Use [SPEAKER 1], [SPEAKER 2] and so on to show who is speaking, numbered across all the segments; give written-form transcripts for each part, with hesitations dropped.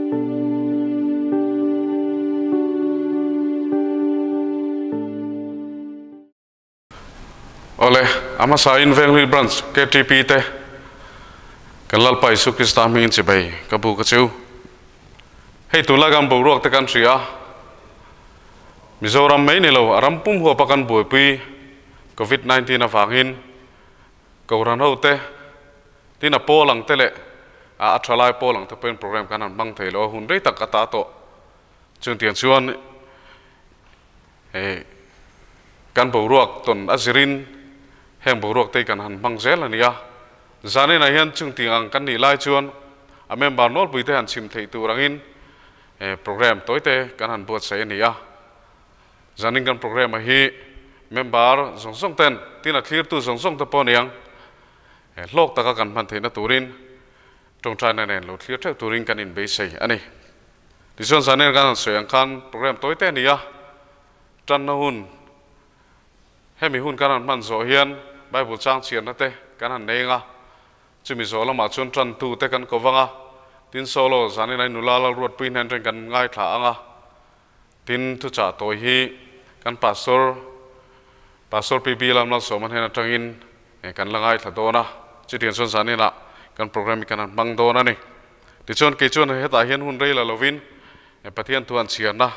[SPEAKER 1] Awle, a hmasa in Venghlui Branch KTP te kan Lalpa Isu Krista hmingin chibai ka bu ka chu. Hei tunlai kan boruak te kan hria a, Mizoram mai ni lo a ram pum huapa kan buaipui Covid 19 avangin Kohhran ho te tin a pawl ang te leh a thalai pawl ang te pawhin program kan han hmang thei lo a, hun rei tak a ta tawh. Chungtiang chuan Hei kan boruak tawn a zirin heng boruak te hi kan han hmang zel a ni a. Zaninah hian chungting ang kan nih lai chuan a member nawlpui te han chhim theih tur angin program tawi te kan han buatsaih a ni a. Zanin kan program a hi member zawng zawng ten tin a thlirtu zawng zawng te pawh aniang hlawk taka kan hman theihna turin tawngtaina nen lo thlir theuh turin kan inbeisei a ni. Tichuan Zaniel kan han sawi ang khan program tawi te a ni a, tanna hun, hemi hun kan han hman zawh hian Bible chang chhiarna te kan han nei ang a, chumi zawh lamah chuan tantu te kan ko vang a, tin solo Zaniel ai nula Lalruatpui hnen reng kan ngaithla ang a, tin thuchah tawi hi kan Pastor Pastor PB Lamlalsawma hnen atangin kan la ngaithla dawn a, chutiang chuan Zaniel-ah kan program hi kan han hmang dawn a ni. Tichuan kei chuan hetah hian hun rei la lovin Pathian thu an chhiarna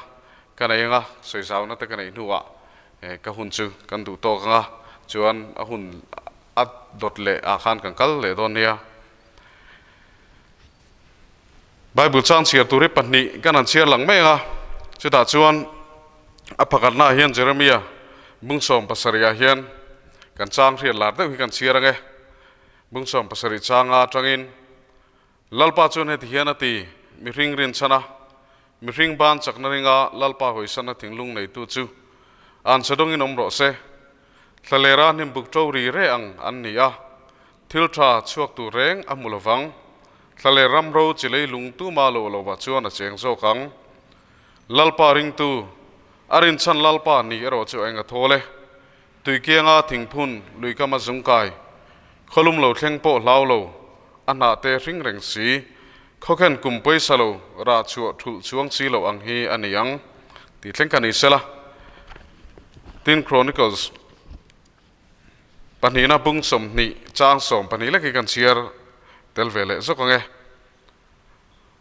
[SPEAKER 1] ka nei anga, sawizauna te ka neih hnuah ka hun chu kan duh tawk anga, chuan a hun a dawt leh ah khan kan kal leh dawn nia. Bible chang chhiar tur hi pahnih kan han chhiar lang mai anga, chutah chuan a pakhatnaah hian Jeremiah bungsawm pasarihah hian kan chang hriat lar deuh hi kan chhiar ange. Bungsawm pasarih changa atangin Lalpa chuan heti hian a ti, Mihring rinchhana, mihring ban chakna ringa Lalpa hawisana thinglung neitu chu an chhadawngin awm rawh se. Thlalera hnimbuk ṭo ri re ang an ni a, thil ṭha chhuak tur reng a hmu lovang. Thlaler ram ro chi leilung tuma lo lovah chuan a cheng zawk ang. Lalpa ringtu, a rinchhan Lalpa ni erawh chu a eng a thawl e. Tuikianga thingphun luikama zungkai, khawlum lo thleng pawh hlau lo, a hnah te hring reng si, khawkhen kum pawisa lo rah chhuah thulh chuang si lo ang hi a ni ang tih thleng kha ni sela. Tin Chronicles pahnihna bung 20 chang 12 lek hi kan chhiar tel ve leh zawk ang e.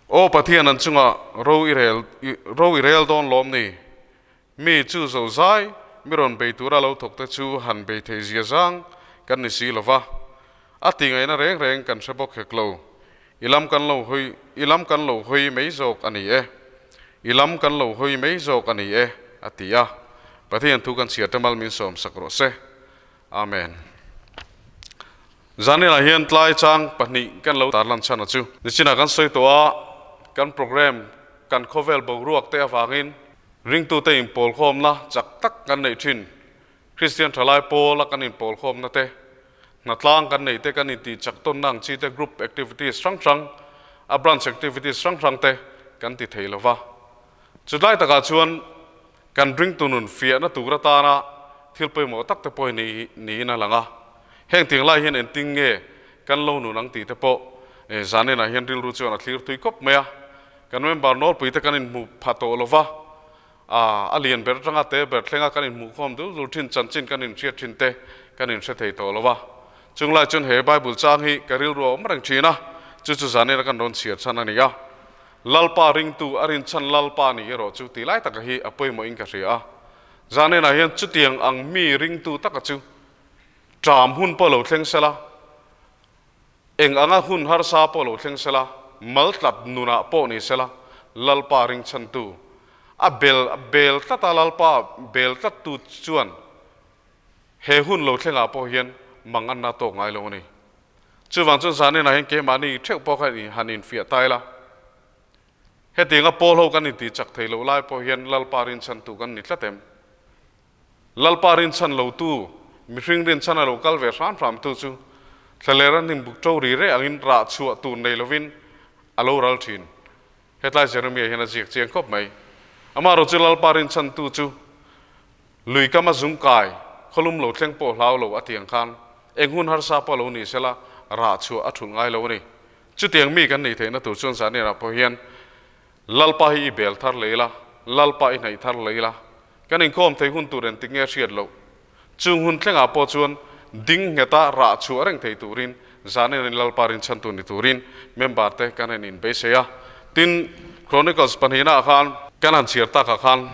[SPEAKER 1] Aw Pathian an chungah ro i rel ro i rel dawn lawm ni? Mi chu zo zai, mi rawn bei tura lo thawk te chu han bei thei zia zang kan ni si lo va, a ti ngaihna reng reng kan hre bawk hek lo. I lam kan lo hawi, i lam kan lo hawi mai zawk a ni e. I lam kan lo hawi mai zawk a ni e, a ti a. Pathian thu kan chhiar te mal min sawm sak rawh se. Amen. Zaninah hian tlai chang pahnih kan lo tarlan chhan a chu. Nichinah kan sawi tawh a, kan program kan khawvel boruak te avangin Ringtute inpawlkhawmna chak tak kan neih thin. Kristian thalai pawla kan inpawlkhawmna te, hnatlang kan neih te, kan intih chak tawnna ang chi te, group activities hrang hrang, a branch activities hrang hrang te kan ti thei lo va. Chutlai takah chuan kan ringtu nun fiahna tur atana thil pawimawh tak te pawh hi ni niin a lang a. Heng tiang lai hian engtin nge kan lo nun ang tih te pawh zaninah hian rilru chuan a thlir tui khawp mai a. Kan member nawlpui te kan inhmuh pha tawh lo va, a lian ber atanga te ber thlenga kan inhmuh khawm dul dul thin chanchin kan inhriat thin te kan inhre thei tawh lo va. Chunglai chuan he Bible chang hi ka rilru a awm reng thin a, chu chu zanin a kan rawn chhiar chhan a ni a. Lalpa ringtu a rinchhan Lalpa nih erawh chu ti lai taka hi a pawimawhin ka hria a. Zaninah hian chutiang ang mi ringtu taka chu ṭam hun pawh lo thleng sela, Eng anga hun harsa pawh lo thleng sela, mal tlat nunah pawh ni sela, Lalpa ringchhantu, a bel bel tlata Lalpa bel tlattu chuan he hun lo thlengah pawh hian mang anna tawk ngai lo a ni. Chuvang chuan zaninah hian keimahni theuh pawh kha han infiah ta ila, hetianga pawl ho kan intih chak thei loh lai pawh hian Lalpa rinchhantu kan ni tlat em? Lalpa rinchhan lotu, mihring rinchhan a lo kal ve hram hramtu chu thlaler a hnimbuk ṭo ri reh angin rah chhuah tur nei lovin a lo ral ṭhin. Hetlai Jeremiah hian a ziak chiang khawp mai. Amaherawh chu Lalpa rinchhantu chu lui kama zung kai, khawlum lo thleng pawh hlau lo a ti ang khan eng hun harsa pawh lo ni sela rah chhuah a ṭhulh ngai lo a ni. Chutiang mi kan neih theihna tur chuan Zaniah pawh hian. Lalpa hi i bel thar leh ila, Lalpa i hnaih thar leh ila, kan inkhawm thei hun tur engtik nge hriat loh. Chung hun thlengah pawh chuan ding ngheta rah chhuah reng thei turin zanin in Lalpa rinchhantu ni turin member te kan han inbeisei a. Tin, Chronicles pahnihnaah khan kan han chhiar takah khan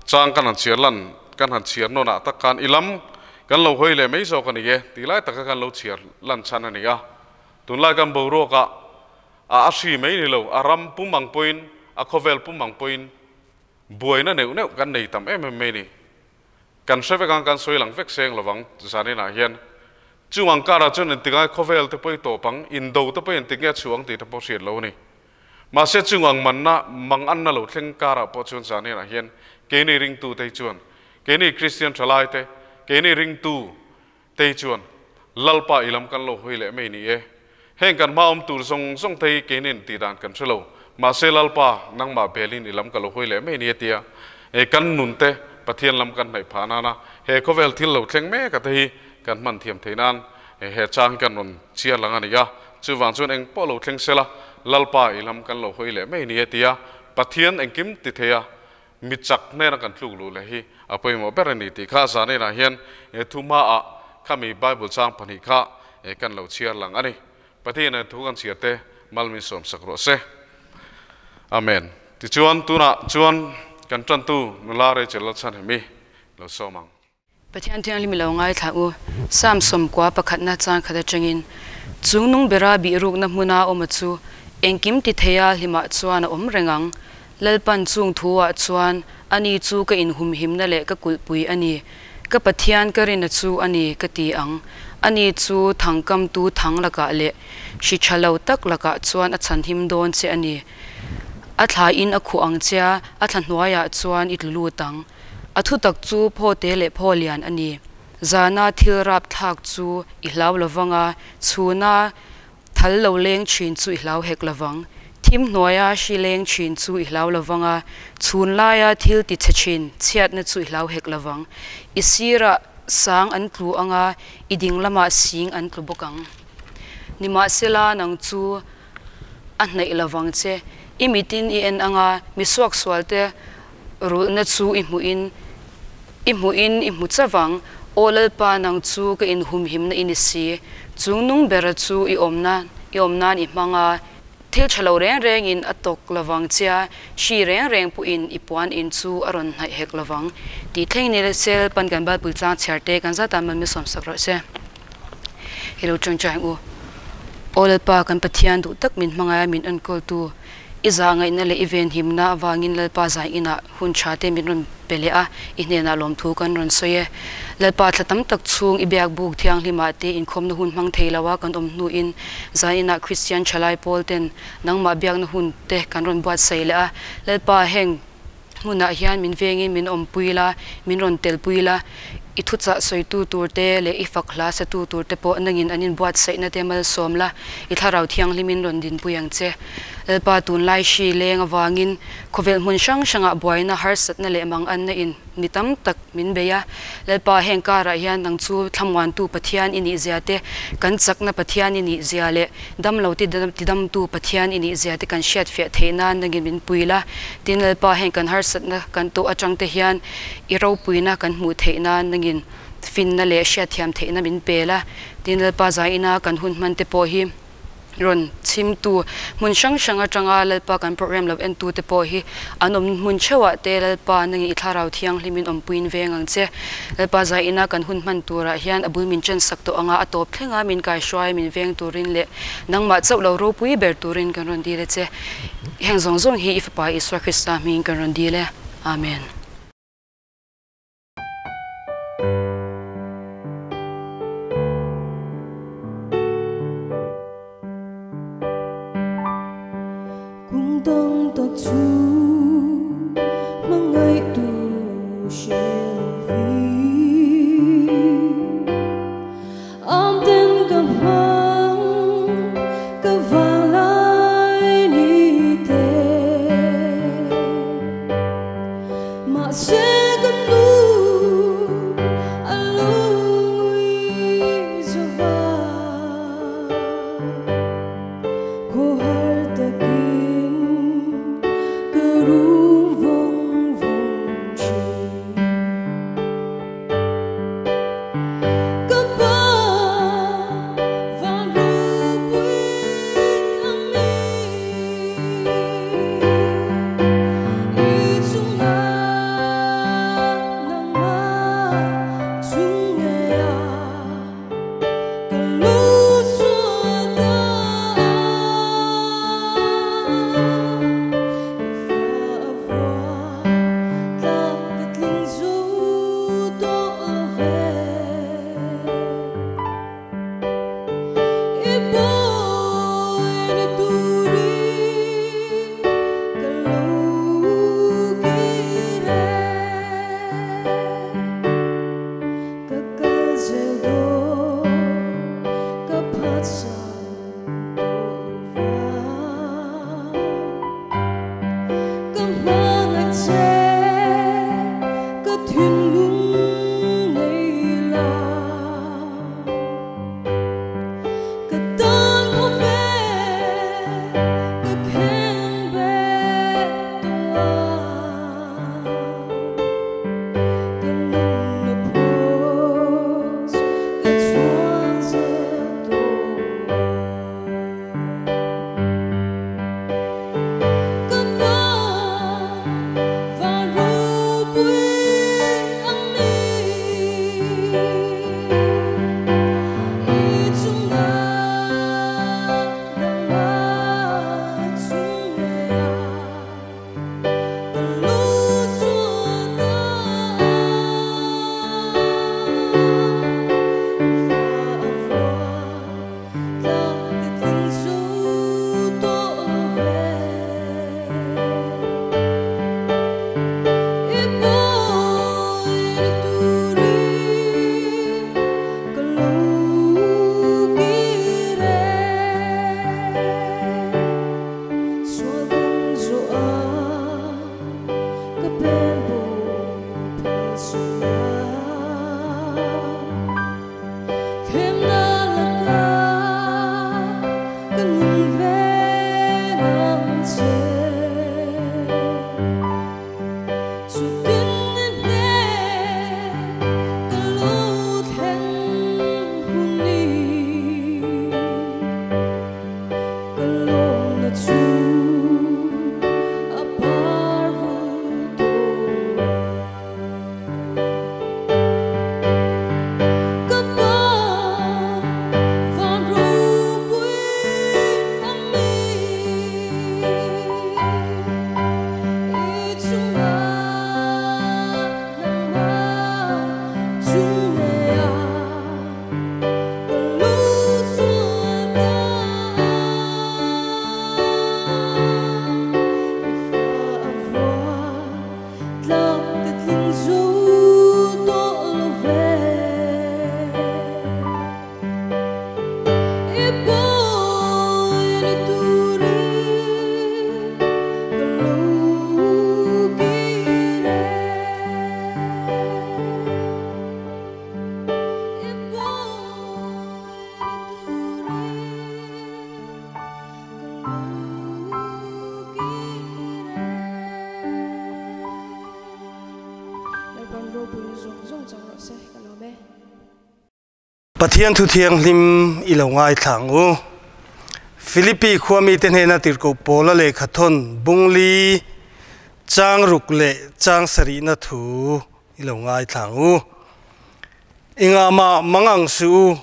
[SPEAKER 1] chang kan han chhiar lan kan han chhiar nawnah tak khan i lam kan lo hawi leh mai zawk a ni e tih lai taka kan lo chhiar lan chhan a ni a. Tunlai kan boruakah a a hri mai ni lo, a ram pum ang pawhin, a khawvel pum ang pawhin buaina neuh neuh kan nei tam em em mai a ni. Kan hre vek ang, kan sawi lang vek seng lovang zaninah hian. Chung ang karah chuan engtingai khawvel te pawh i tawp ang, indo te pawh engtin nge a chhuah ang tih te pawh hriat lo a ni. Mahse chung ang manna, mang anna lo thleng karah pawh chuan zaninah hian keini ringtu te hi chuan, keini Kristian thalai te, keini ringtu te hi chuan Lalpa i lam kan lo hawi leh mai ni e. Heng kan hma awm tur zawng zawng te hi keinin tih dan kan hre lo. Mahse Lalpa, nangmah belin i lam ka lo hawi leh mai ni e tia e kan nun te Pathian lam kan hnaih phah nana he khawvel thil lo thleng mek a te hi kan hman thiam theih nan he chang hi kan rawn chhiar lang a ni a. Chuvang chuan eng pawh lo thleng sela Lalpa i lam kan lo hawi leh mai ni e tia Pathian engkim ti thei a Mi chak hnena kan tluk luh leh hi a pawimawh ber a ni tih kha zaninah hian he thu hmaah khami Bible chang pahnih kha kan lo chhiar lang a ni. Pathian thu kan chhiar te mal min sawm sak rawh se. Amen. Tichuan tunah chuan kan tantu nula Rachel Lalchhanhemi lo sawm ang.
[SPEAKER 2] Pathian Thianghlim i lo ngaithla u. Psalm sawmkua pakhatna chang khat atangin, Chung nung bera bihrukna hmuna awma chu engkim ti theia hlimah chuan a awm reng ang. Lalpan chung thuah chuan ani chu ka inhumhimna leh ka kulhpui a ni. Ka Pathian ka rina chu a ni ka ti ang. Ani chu thangkamtu thang lakah leh hri tha lo tak lakah chuan a chhanhim dawn che a ni. A thlain a khuh ang che a, a thla hnuaiah chuan i tlu lut ang. A thutak chu phaw te leh phaw lian a ni. Zana thil rap thlak chu i hlau lovang a, chhuna thal lo leng thin chu i hlau hek lovang. Thim hnuaia hri leng thin chu i hlau lovang a, chhun laia thil ti chhe thin chhiatna chu i hlau hek lovang. I sirah sang an tlu ang a, i ding lamah sing an tlu bawk ang. Nimahsela nang chu a hnaih lovang che. I mitin i en ang a, mi suaksualte Rulhna chu i hmuhin i hmuhin i hmu chavang, Aw Lalpa nang chu ka inhumhimna i ni si, chung nung bera chu i awmna i awm nan i hmang a, thil tha lo reng rengin a tawk lovang chia, hri reng reng pawhin i puan in chu a rawn hnaih hek lovang tih thleng ni se Lalpan kan Bible chang chhiar te kan zatan mal mi sawmsak rawh se. I lo tawngtai ang u. Aw Lalpa kan Pathian duh tak min hmangaia min enkawltu I zahngaihna leh i venhimna avangin Lalpa zai inah hun tha te min rawn pe leh a, i hnenah lawmthu kan rawn sawi e. Lalpa thla tam tak chhung i biak buk thianghlimah te inkhawmna hun hmang thei lo a kan awm hnuin zan inah Kristian thalai pawl ten nangmah biakna hun te kan rawn buatsaih leh a. Lalpa heng hmunah hian min vengin min awmpui la, min rawn telpui la, i thuchah sawitu tur te leh i fak hla satu tur te pawh nangin an inbuatsaihna te malsawm la, i thlarau thianghlimin rawn dinpui ang che. Lalpa tunlai hri leng avangin khawvel hmun hrang hrangah buaina harsatna leh manganna in mi tam tak min bei a, Lalpa heng karah hian nang chu thlamuantu Pathian i nih zia te, kan chakna Pathian i nih zia leh damlo ti tidamtu Pathian i nih zia te kan hriatfiah theih nan nangin min pui la. Tin, Lalpa heng kan harsatna kan tawh atang te hian i ropuina kan hmuh theih nan nangin finna leh hriatthiam theihna min pe la. Tin, Lalpa zaina kan hun hman te pawh hi. Rawn chhimtu hmun hrang hrang atanga Lalpa kan program lo entu te pawh hi an awm hmun theuhah te Lalpa nangin i thlarau thianghlimin awmpuiin veng ang che. Lalpa zaina kan hun hman turah hian a bul min ṭansak tawh anga a tawp thlenga min kaihruai min veng turin leh nangmah chauh lo ropui ber turin kan rawn dil a che. Heng zawng zawng hi i Fapa Isua Krista hmingin kan rawn dil e. Amen.
[SPEAKER 3] Kum tam tak chu hmangaihtu hre lovin Am ten ka hmang ka vanglai ni te. Mahse ka nu a lungui zova, khaw har takin ka
[SPEAKER 4] Pathian thu thianghlim i lo ngaithla ang u. Philippi khua mite hnena tirhkoh Paula lehkha thawn Bungli chang ruk leh chang sarihna thu i lo ngaithla ang u. Engah mah mang ang suh u,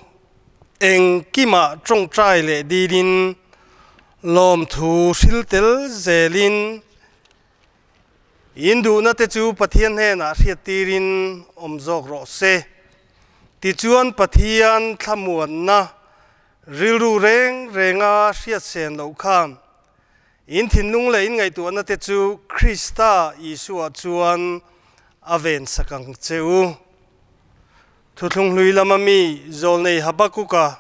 [SPEAKER 4] engkimah tawngtai leh dilin lawmthu hril tel zelin In duhna te chu Pathian hnenah hriattirin awm zawk rawh se. Tichuan Pathian thlamuanna rilru reng renga hriatsen loh khan in thinlung leh in ngaihtuahna te chu Krista Isua chuan a vensak ang che u. Thuthlung hlui lama mi Zawlnei Habakuka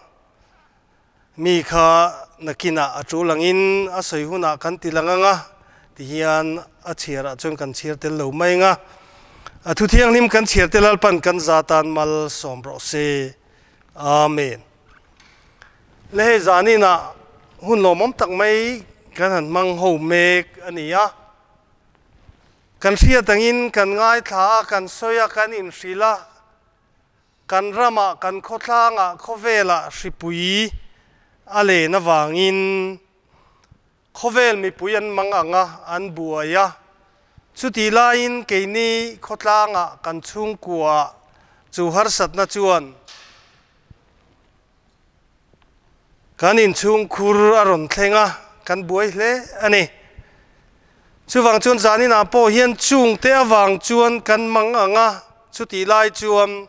[SPEAKER 4] Mi kha nakinah a tul angin a sawi hunah kan ti lang ang a, tihian a chhiarah chuan kan chhiar tel lo mai ang a. A thu thianghlim kan chhiar te Lalpan kan za tan mal sawm rawh se. Amen. Le hei zaninah hun lawmawm tak mai kan han hmang ho mek a ni a. Kan hriat angin kan ngaithla a, kan sawi a, kan inhrilh a. Kan ramah, kan khawtlangah, khawvelah hripui a len avangin khawvel mipui an mang ang a, an buai a. Chutih laiin keini khawtlangah kan chhungkuaah chu harsatna chuan kan inchhungkhur a rawn thleng a, kan buai hle a ni. Chuvang chuan zaninah pawh hian chungte avang chuan kan mang ang a, chutih lai chuan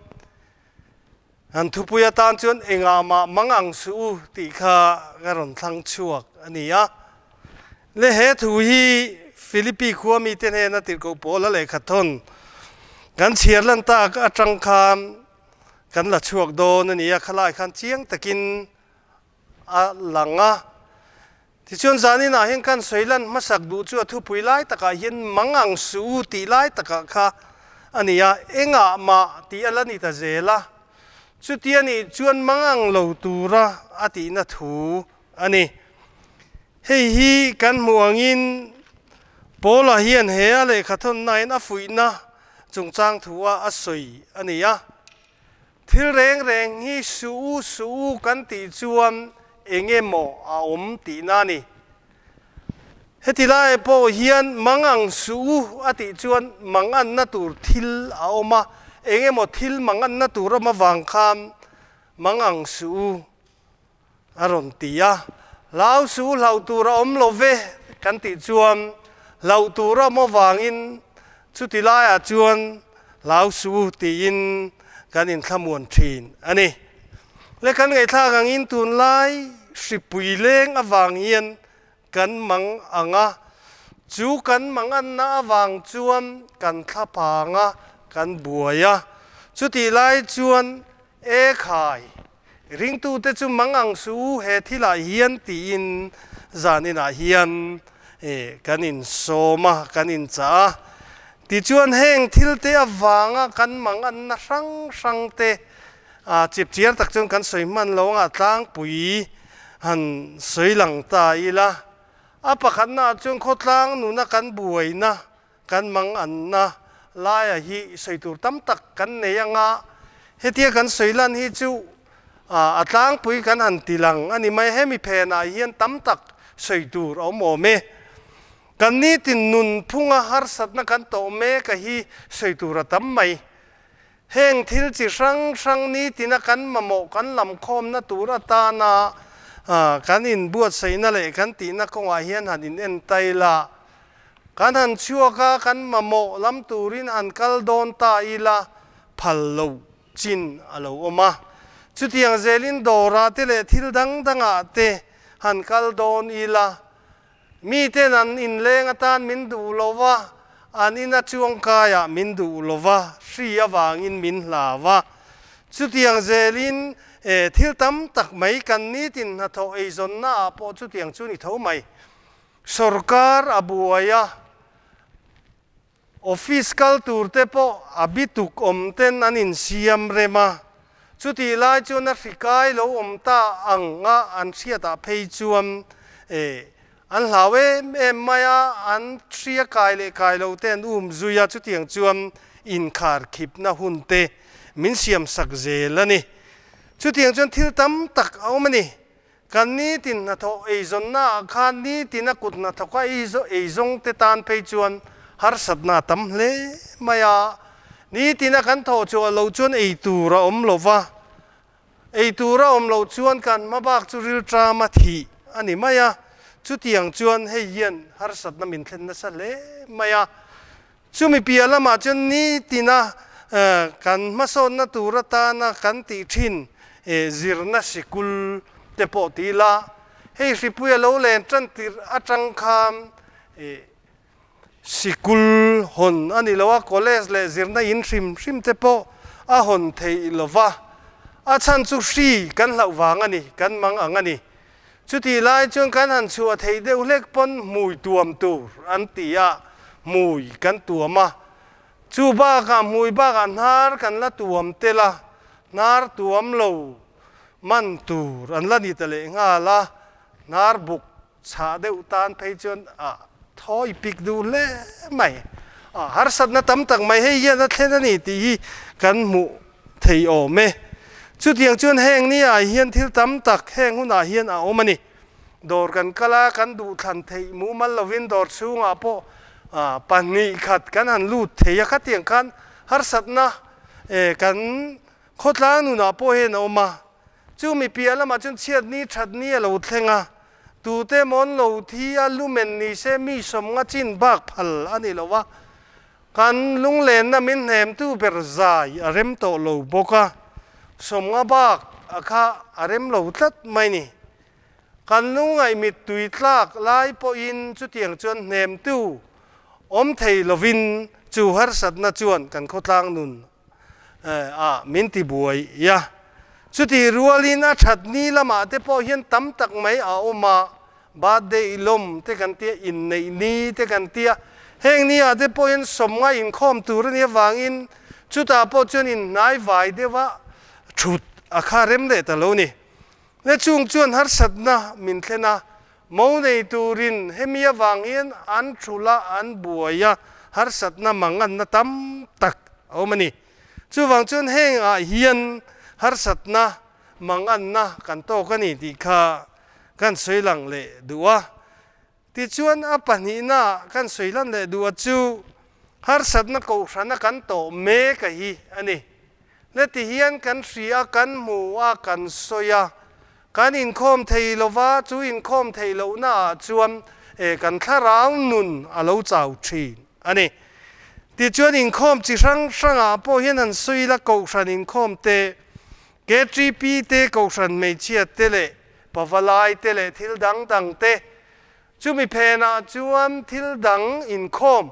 [SPEAKER 4] an thupui atan chuan engah mah mang ang suh u tih kha ka rawn thlang chhuak a ni a. Le he thu hi Philippi khua mite hnena tirhkoh pawl a lehkha thawn kan chhiar lan tak atang khan Kan la chhuak dawn a ni a, khalai khan chiang takin a lang a. Tichuan zaninah hian kan sawi lan hmasak duh chu a thupui lai takah hian mang ang suh u tih lai takah kha a ni a, engah mah tih a la ni ta zel a. Chuti a nih chuan mang ang lo tura a tihna thu a ni. Hei hi kan hmuh angin Paula hian he a lehkha thawnnain a fuihna chungchang thu-a a sawi a ni a. Thil reng reng hi suh u suh u kan tih chuan eng emaw a awm tihna a ni. Heti lai pawh hian mang ang suh u a tih chuan mang anna tur thil a awm a, eng emaw thil mang anna tur awm avang khan mang ang suh u A rawn ti a, Hlau su hlauh tur a awm lo ve kan tih chuan hlauh tur a awm avangin chuti laiah chuan hlau su tiin kan inthlamuan thin a ni. Le kan ngaihthlak angin tunlai hripui leng avang hian kan mang ang a, chu kan manganna avang chuan kan thlaphang a, kan buai a, chutih lai chuan e khai Ringtute chu mang ang suh u he thilah hian tiin zaninah hian kan insawm a, kan inchah a. Tichuan heng thilte avanga kan mang anna hrang hrangte chipchiar tak chuan kan sawi hman lo anga tlangpui han sawi lang ta ila. A pakhatnaah chuan khawtlang nuna kan buaina Kan mang anna laia hi sawi tur tam tak kan nei anga, hetia kan sawi lan hi chu a tlangpui kan han ti lang a ni mai. Hemi phenah hian tam tak sawi tur a awm awm e. Kan nitin nun phunga harsatna kan tawh mek a hi sawi tur a tam mai. Heng thil chi hrang hrang nitina kan mamawh kan lamkhawmna tur atana kan inbuatsaihna leh kan tihna kawngah hian han inentai la. Kan han chhuak a, kan mamawh lam turin han kal dawn ta ila phal lo chin a lo awm a. Chutiang zelin dawrah te leh thil dang dangah te han kal dawn ila Miten an inleng atan min duh lo va, an ina chuangkaiah min duh lo va, hri avangin min hlau a. Chutiang zelin thil tam tak mai kan nitin hnathawh eizawnnaah pawh chutiang chu ni tho mai. Sorkar a buai a. Office kal tur te pawh a bituk awm ten an insiam rem a, chutih lai chuan a hri kai lo awm ta ang a an hriatah phei chuan eh an hlau em em mai a, an hria kai leh kai lo te an um zui a, chutiang chuan inkhar khipna hun te min siam sak zel a ni. Chutiang chuan thil tam tak a awm a ni. Kan nitin hnathawh eizawnnaah khan nitina kut hnathawka eizawngte tan phei chuan harsatna a tam hle mai a. Nitina kan thawh chhuah loh chuan ei tur a awm lo va, ei tur a awm loh chuan kan hmabak chu rilṭama thih a ni mai a. Chutiang chuan hei hian harsatna min thlen nasa hle mai a. Chumi piah lamah chuan nitina kan hmasawnna tur atana kan tih thin zirna sikul te pawh ti ila, hei hripui a lo len tan tirh atang khan sikul hawn a ni lo a, college leh zirna in hrim hrim te pawh a hawn theih lo va, a chhan chu hri kan hlauh vang a ni, kan mang ang a ni. Chutih lai chuan kan han chhuah theih deuh hlek pawn hmui tuam tur an ti a, hmui kan tuam a. Chu bakah hmui bakah hnar kan la tuam tel a, hnar tuam lo man tur an la ni ta leh nghal a, hnar buk chhah deuh tan phei chuan a thawi pik duh hle mai. A harsatna tam tak mai hei hian a thlen a ni tih hi kan hmuh thei awm e. Chutiang chuan heng ni ah hian thil tam tak heng hunah hian a awm a ni. Dawr kan kal a, kan duhthlan theih mumal lovin dawr chhungah pawh pahnih khat kan han lut thei a, khatiang khan harsatna kan khawtlang nunah pawh hian a awm a. Chu mi piah lamah chuan chhiatni thatni a lo thleng a, tute mawn lo thi a lumen ni se mi sawmnga chin bak phal a ni lo a. Kan lunglenna min hnemtu ber zai a rem tawh lo bawk a, sawmnga bak a kha a rem lo tlat mai ni. Kan lungngaih mittui tlak lai pawhin chutiang chuan hnemtu awm thei lovin chu harsatna chuan kan khawtlang nun a min ti buai a. Chutih rualin a that ni lamah te pawh hian tam tak mai a awm a, Birthday lawm te kan tia, inneih ni te kan tia, heng ni ah te pawhin sawmnga inkhawm tur a nih avangin chutah pawh chuan inhnai vai deuha thut a kha rem leh ta lo ni. Le chung chuan harsatna min thlen a, mo nei turin hemi avang hian an thulh a, an buai a, harsatna manganna tam tak a awm a ni. Chuvang chuan heng ah hian harsatna manganna kan tawk a ni tih kha kan sawi lang leh duh a. Tichuan a pahnihna kan sawi lan leh duh a chu harsatna kohhrana kan tawh mek a hi a ni. Le ti hian kan hria a, kan hmu a, kan sawi a, kan inkhawm thei lova, chu inkhawm theih lohna ah chuan kan thlarau nun a lo chau thin a ni. Tichuan inkhawm chi hrang hrangah pawh hian han sawi ila kohhran inkhawm te, KTP te, kohhran hmeichhia te leh pavalai te leh thil dang dang te, chumi phenah chuan thil dang inkhawm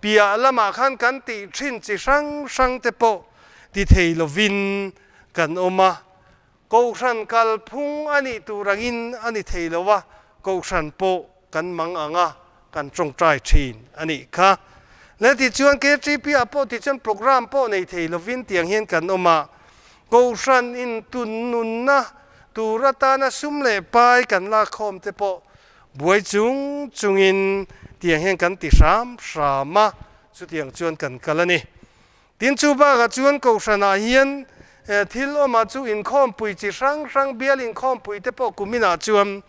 [SPEAKER 4] piah lamah khan kan tih thin chi hrang hrang te pawh ti thei lovin kan awm a. Kohhran kalphung a nih tur angin a ni thei lo a, kohhran pawh kan mang ang a, kan tawngtai thin a nih kha. Le tichuan KTP ah pawh tichuan program pawh nei thei lovin tiang hian kan awm a, Kohhran in tun nunna tur atana sum leh pai kan lakkhawm te pawh buai chung chungin tiang hian kan ti hram hram a, chutiang chuan kan kal a ni. Tin chu bakah chuan Kohhranah hian thil awmah chu inkhawmpui chi hrang hrang bial inkhawmpui te pawh kuminah chuan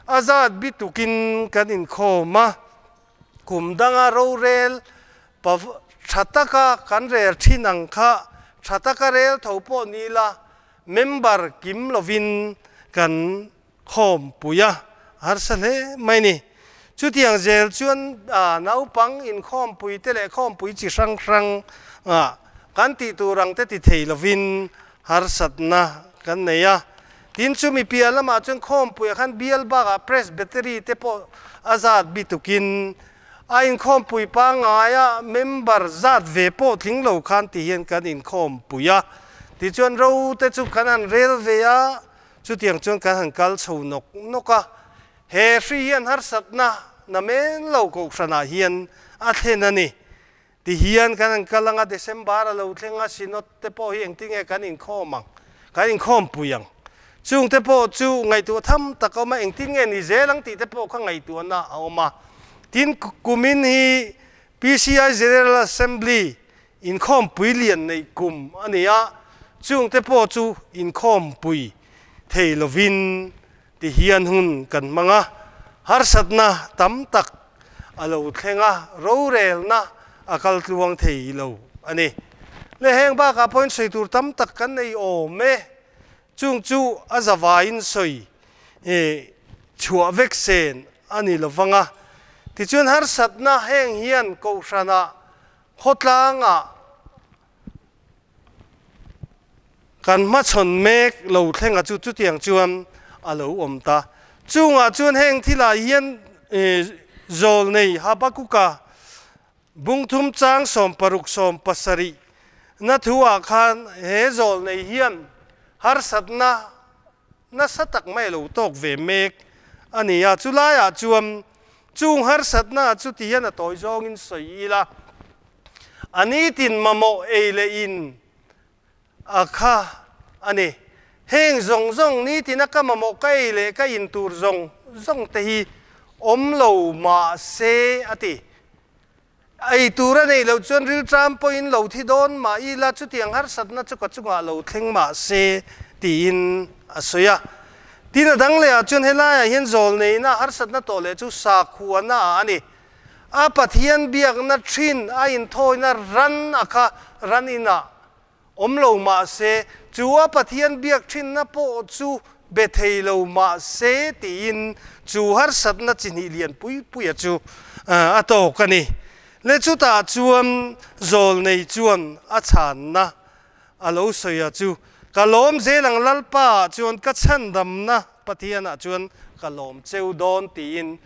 [SPEAKER 4] a zat bi tukin kan inkhawm a, kum danga rorel pa tha taka kan rel thin ang kha tha taka rel tho pawh ni la member kim lovin kan khawmpui a, harsa hle mai ni. Chutiang zel chuan naupang inkhawmpui te leh khawmpui chi hrang hrang kan tih tur ang te ti thei lovin harsatna kan nei a. Tin chumi piah lamah chuan khawmpuiah khan bial bakah presbytery te pawh a zat bi tukin a inkhawmpui pangngaia member zat ve pawh tling lo khan ti hian kan inkhawmpui a. Tichuan ro te chu kan han rel ve a, Chutiang chuan kan han kal chho nawk nawk a, he hri hian harsatna na men lo kohhranah hian a thlen a ni. Tihian kan han kal ang a, December a lo thleng a, Synod te pawh hi engtinge kan inkhawm ang, kan inkhawmpui ang. Chung te pawh chu ngaihtuah tham tak a awm a, engtin nge ni zel ang tih te pawh kha ngaihtuahna a awm a. Tin, kumin hi PCI General Assembly Inkhawmpui lian neih kum a ni a, Chungte pawh chu inkhawmpui thei lovin ti hian hun kan hmang a, harsatna tam tak a lo thleng a, rorelna a kal tluang thei lo a ni. Le heng bakah pawhin sawi tur tam tak kan nei awm e, chung chu a zavaiin sawi chhuah vek sen a ni lovang a. Tichuan harsatna heng hian kohhranah khawtlangah Kan hmachhawn mek lo thlenga chu chutiang chuan a lo awm ta. Chungah chuan heng thilah hian Zawlnei Habakuka bungthum chang 60 70 na thuah khan he zawlnei hian harsatna nasa tak mai a lo tawk ve mek a ni a. Chulaiah chuan chung harsatna chu ti hian a tawi zawngin sawi ila. A nitin mamawh ei leh in a kha a ni. Heng zawng zawng nitina ka mamawh ka ei leh ka in tur zawng zawng te hi awm lo mah se a ti. Ei tur a neih loh chuan rilṭam pawhin lo thi dawn mah ila chutiang harsatna chu ka chungah lo thleng mah se tiin a sawi a. Tin a dang lehah chuan helaiah hian zawl neihna harsatna tawh leh chu sakhuana ah a ni. A Pathian biakna thin a inthawina ran a kha ran inah awm lo mah se, chu a Pathian biak thinna pawh chu be thei lo mah se tiin chu harsatna chi hnih lian pui puia chu a tawk a ni. Le chutah chuan zawlnei chuan a chhanna a lo sawi a chu, Ka lawm zel ang Lalpa ah chuan ka chhandamna Pathian ah chuan ka lawm cheu dawn tiin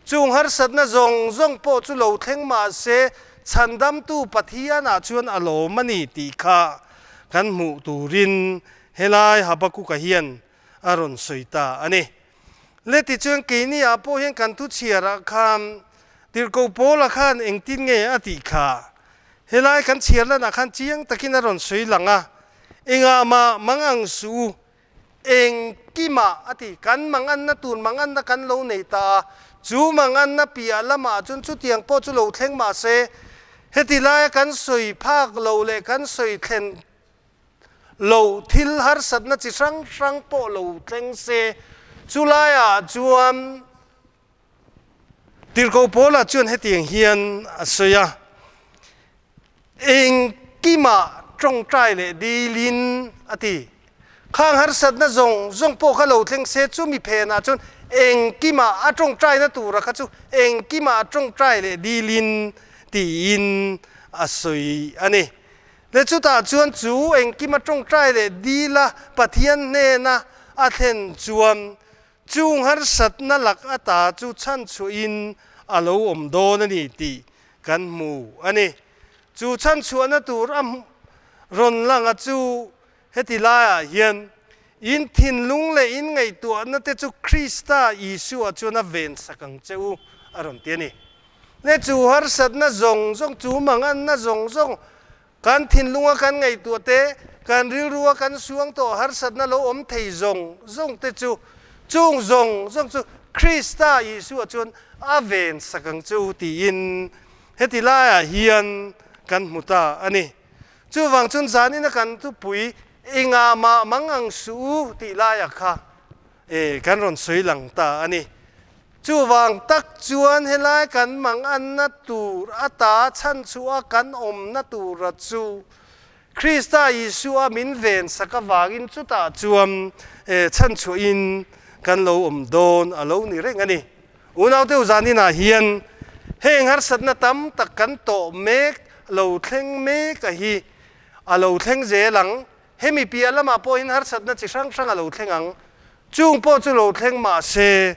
[SPEAKER 4] chung harsatna zawng zawng pawh chu lo thleng mah se chhandamtu Pathian ah chuan a lawm a ni tih kha kan hmuh turin helai Habakuka hian a rawn sawi ta a ni. Le tichuan keini ah pawh hian kan thu chhiar ah khan Tirhkoh Paula khan engtin nge a tih kha? Helai kan chhiar lanah khan chiang takin a rawn sawi lang a, Engah mah mang ang suh u, engkimah a ti. Kan manganna tur manganna kan lo nei ta a, chu manganna piah lamah chuan chutiang pawh chu lo thleng mah se, heti laia kan sawi phak lo leh kan sawi thlen lo thil harsatna chi hrang hrang pawh lo thleng se, chulaiah chuan Tirhkoh Paula chuan hetiang hian a sawi a, Engkimah tawngtai leh dilin a ti. Khang harsatna zawng zawng pawh kha lo thleng se chumi phenah chuan engkimah a tawngtaina tura kha chu engkimah tawngtai leh dilin tiin a sawi a ni. Le chutah chuan chu engkima tawngtai leh dila Pathian hnena a thlen chuan Chung harsatna lak ata chu chhanchhuahin a lo awm dawn a ni tih kan hmu a ni. Chu chhanchhuahna tur a rawn lang a chu heti laiah hian in thinlung leh in ngaihtuahna te chu Krista Isua chuan a vensak ang che u a rawn ti a ni. Le chu harsatna zawng zawng, chu manganna zawng zawng Kan thinlunga kan ngaihtuah te, kan rilrua kan suang tawh harsatna lo awm thei zawng zawng te chu, chung zawng zawng chu Krista Isua chuan a ven sak ang che u tiin heti laiah hian kan hmu ta a ni. Chuvang chuan zanina kan thupui engah mah mang ang suh u tih laiah kha kan rawn sawi lang ta a ni. Chuvang tak chuan helai kan manganna tur ata chhanchhuah kan awmna tura chu Krista Isua min vensak avangin chutah chuan chhanchhuahin kan lo awm dawn a lo ni reng a ni. Unaute u zaninah hian heng harsatna tam tak kan tawh mek lo thleng mek a hi a lo thleng zel ang. Hemi piah lamah pawhin harsatna chi hrang hrang a lo thleng ang. Chung pawh chu lo thleng mah se,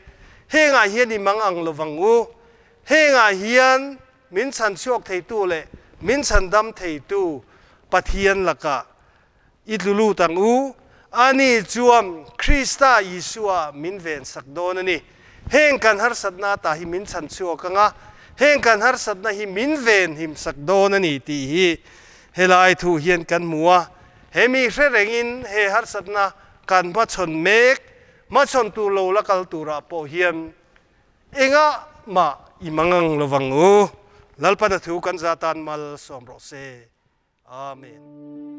[SPEAKER 4] hengah hian i mang ang lo vang u. Hengah hian min chhan chhuak theitu leh min chhan dam theitu Pathian lakah i tlu lut ang u. Ani chuan Krista Isua min vensak dawn a ni. Heng kan harsatna ata hi min chhan chhuak ang a, heng kan harsatna hi min venhimsak dawn a ni tih hi Helai thu hian kan hmu a, he mi hre rengin he harsatna kan hmachhawn mek, hmachhawn tur lo la kal turah pawh hian engah mah i mangang lo vang u. Lalpana thu kan za tan mal sawm rawh se. Amen.